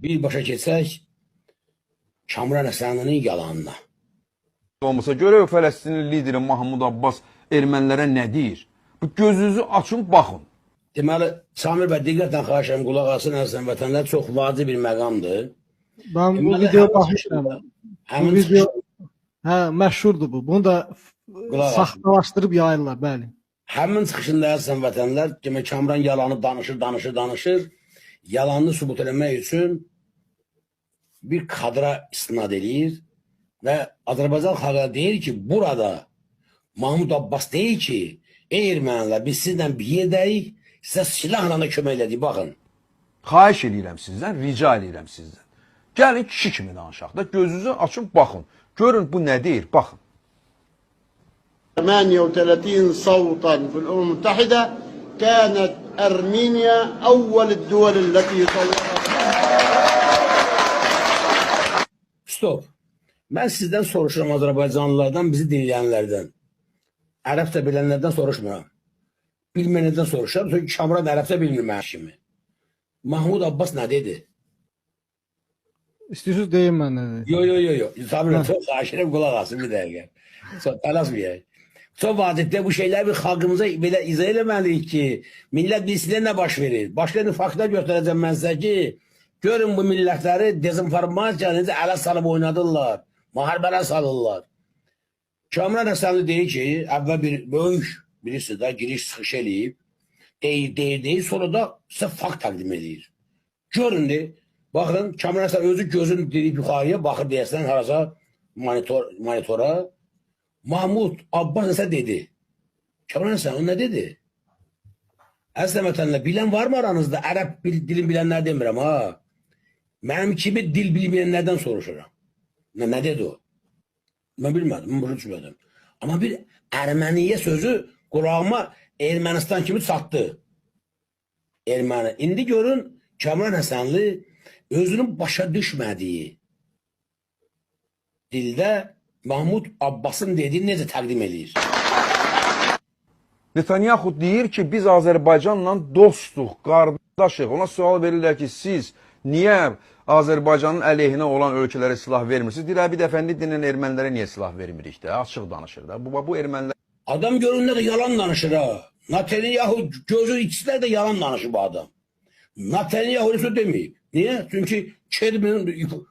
Birbaşa keçsək Kamran Həsənlinin yalanına. Olmasa görək o Fələstinin lideri Mahmud Abbas ermənilərə nə deyir? Bu gözünüzü açın, baxın. Deməli, Samir bəy, diqqətlə xahiş edirəm, qulaq asın, əziz vətənlər, çox vacib bir məqamdır. Ben bu Deməli, videoya həmin baxmışdım. çıxışında- Bu Həmin video çıxışında, hə məşhurdur bu. Bunu da Qulaq asın. saxtalaşdırıb yayırlar, bəli. Həmin çıxışında, əziz vətənlər, demək Kamran yalanı danışır, danışır, danışır. Yalanını sübut eləmək üçün bir kadra istinad eləyir və Azərbaycan xalqına deyir ki, burada Mahmud Abbas deyir ki, ey ermənilər, biz sizlə bir yerdəyik, sizə silahla da kömək elədik, baxın. Xahiş eləyirəm sizdən, rica eləyirəm sizdən. Gəlin kişi kimi danışaq da, gözünüzü açın, baxın. Görün bu nə deyir, baxın. 38 صوتا في الأمم المتحدة كانت أرمينيا أول الدول التي صوتت. Stop. Mən sizdən soruşuram Azərbaycanlılardan, bizi dinləyənlərdən. Ərəbcə bilənlərdən soruşmuram. Bilməyənlərdən soruşuram. Çünki Kamran ərəbcə bilmir mənim kimi. Mahmud Abbas nə dedi? İstəyirsiniz deyim mən nə dedi. Yo, yo, yo, yo. Samir, çox xahiş edirəm, qulaq asın bir dəqiqə. Çox tələsməyək. Çox vacibdir bu şeyləri bir xalqımıza belə izah eləməliyik ki, millət bilsin nə baş verir. Başqa bir faktlar göstərəcəm mən sizə ki, görün bu millətləri dezinformasiya necə ələ salıb oynadırlar, müharibələ salırlar. Kamran Həsənli deyir ki, əvvəl bir böyük, bilirsiniz də, giriş çıxış eləyib, deyir, deyir, deyir, sonra da sizə fakt təqdim eləyir. Görün de, baxın, Kamran Həsənli özü gözünü dirib yuxarıya baxır deyəsən harasa monitora. Mahmud Abbas nəsə dedi. Kamran Həsənli o nə dedi? Əziz vətənlər, bilən var mı aranızda? Ərəb dilin bilənlər demirəm ha. Mənim kimi dil bilməyənlərdən soruşuram. Nə dedi o? Mən bilmədim, mən başa düşmədim. Amma bir Erməniyə sözü qulağıma Ermənistan kimi çatdı. Erməni. İndi görün Kamran Həsənli özünün başa düşmədiyi dildə Mahmud Abbasın dediyini necə təqdim eləyir? Netanyahu deyir ki, biz Azərbaycanla dostuq, qardaşıq. Ona sual verirlər ki, siz niyə Azərbaycanın əleyhinə olan ölkələrə silah vermirsiniz? Deyir, hə, bir dəfə dinlə ermənilərə niyə silah vermirik də? Açıq danışır da. Bu ermənilər Adam görün nə də yalan danışır ha. Netanyahu gözü ikisilər də yalan danışır bu adam. Netanyahu heç deməyib. Niyə? Çünki Kermin,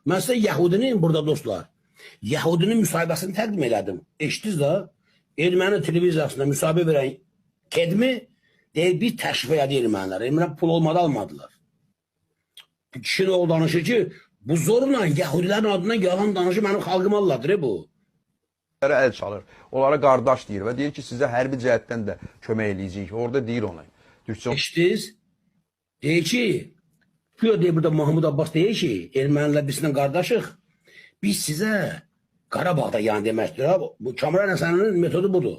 mən sizə Yəhudinin burada dostlar, Yəhudinin müsahibəsini təqdim elədim. Eşitdiniz də? Erməni televiziyasında müsahibə verən Kedmi deyir, bir təşrif elədi ermənilər. Ermənilər pul olmadı almadılar. Bu kişinin oğlu danışır ki, bu zorla Yəhudilərin adından yalan danışır, mənim xalqım Allahdır bu. əl çalır. Onlara qardaş deyir və deyir ki, sizə hərbi cəhətdən də kömək eləyəcəyik. Orada deyir ona. Türkcə Eşitdiniz? Deyir ki, güya deyir burada Mahmud Abbas deyir ki, ermənilər bizlə qardaşıq. Biz sizə Qarabağda yəni deməkdir. Ha. Bu Kamran Həsənlinin metodu budur.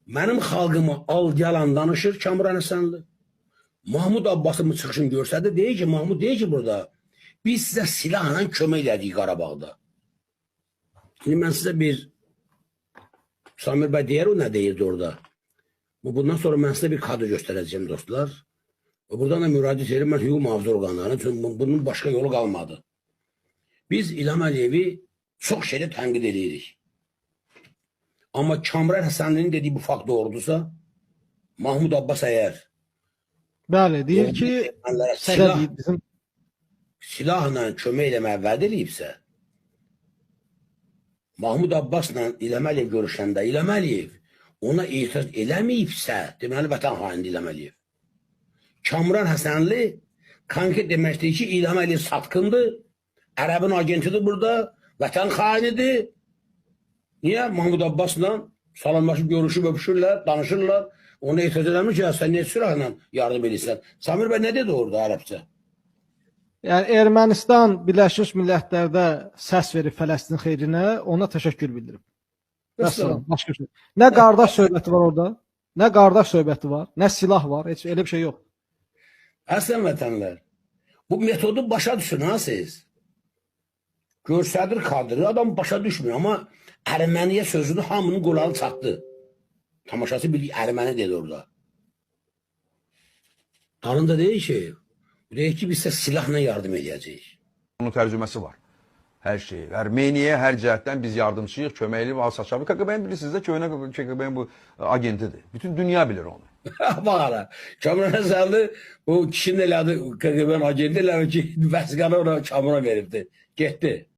Mənim xalqıma al yalan danışır Kamran Həsənli. Mahmud Abbasın bu çıxışını görsədi, deyir ki, Mahmud deyir ki burada, biz sizə silahla kömək elədik Qarabağda. İndi mən sizə bir Samir bəy deyər o nə deyirdi orada. Bundan sonra mən sizə bir kadr göstərəcəyim dostlar. Və buradan da müraciət edirəm mən hüquq mühafizə orqanlarına. Çünki bunun başqa yolu qalmadı. Biz İlham Əliyevi çox şeydə tənqid edirik. Amma Kamran Həsənlinin dediyi bu fakt doğrudursa, Mahmud Abbas əgər Bəli, deyir ki, ermənilərə sizə silah, deyir, bizim silahla kömək eləməyə vəd eləyibsə, Mahmud Abbasla İlham Əliyev görüşəndə İlham Əliyev ona etiraz eləməyibsə, deməli vətən xainidir İlham Əliyev. Kamran Həsənli konkret deməkdir ki, İlham Əliyev satqındır, Ərəbin agentidir burada, vətən xainidir. Niyə? Mahmud Abbasla salamlaşıb görüşüb öpüşürlər, danışırlar. Ona etiraz eləmir ki, ya sən niyə silahla yardım edirsən? Samir bəy nə dedi orada ərəbcə? Yəni Ermənistan Birləşmiş Millətlərdə səs verib Fələstin xeyrinə, ona təşəkkür bildirib. Vəssalam, başqa bir şey. Nə qardaş söhbəti var orada, nə qardaş söhbəti var, nə silah var, heç elə bir şey yox. Əslən vətənlər, bu metodu başa düşün ha siz. Göstərir kadrı, adam başa düşmür, amma Erməniyə sözünü hamının qulağı çatdı. Tamaşası bir erməni dedi orada. Dalında deyir ki, Deyir ki, biz sizə silahla yardım edəcəyik. Bunun tərcüməsi var. Hər şey. Ermeniyə hər cəhətdən biz yardımçıyıq, köməkli və saçabi. KQB-nin bilirsiniz də köhnə KQB-nin bu agentidir. Bütün dünya bilir onu. Bax hala. Kamran Həsənli o kişinin elədi KQB-nin agenti elədi ki, vəsiqəni ona Kamran veribdi. Getdi.